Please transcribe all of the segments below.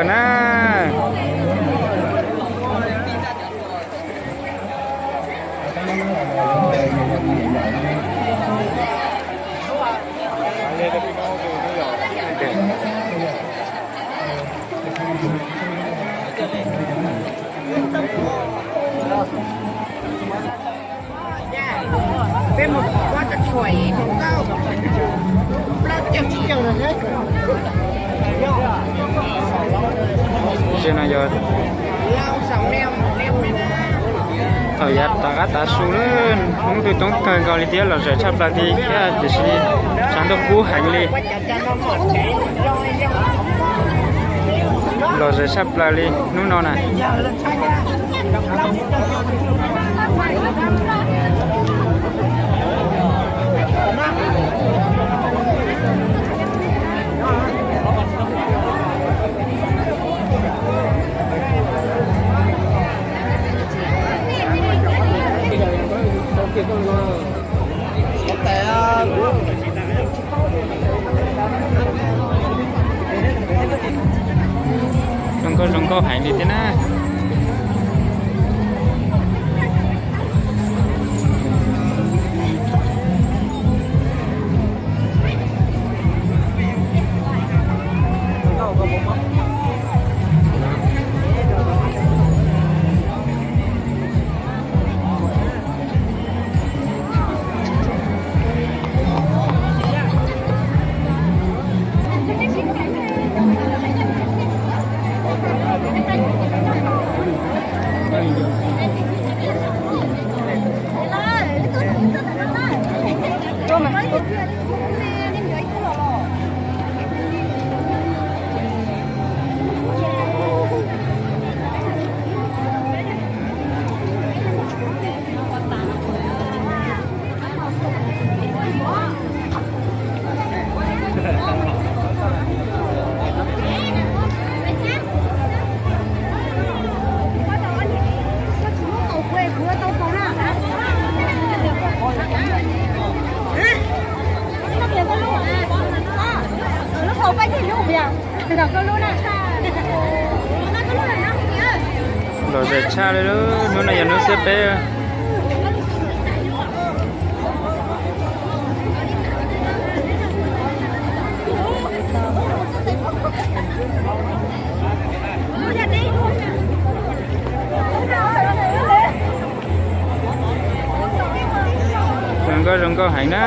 Na. Tsev no yog thaum yav tom qab tav su lawm, hnub twb coob kawg nkaus li thiab, los zawm tshaj plaws li thiab, tiam sis tshav ntuj kub heev li. Los zawm tshaj plaws li hnub no na. Zoo nkauj zoo nkauj heev li thiab na. Los zawm tshaj li, hnub no yog hnub xiab peb. Zoo nkauj zoo nkauj heev na,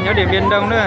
nyob Điện Biên Đông na.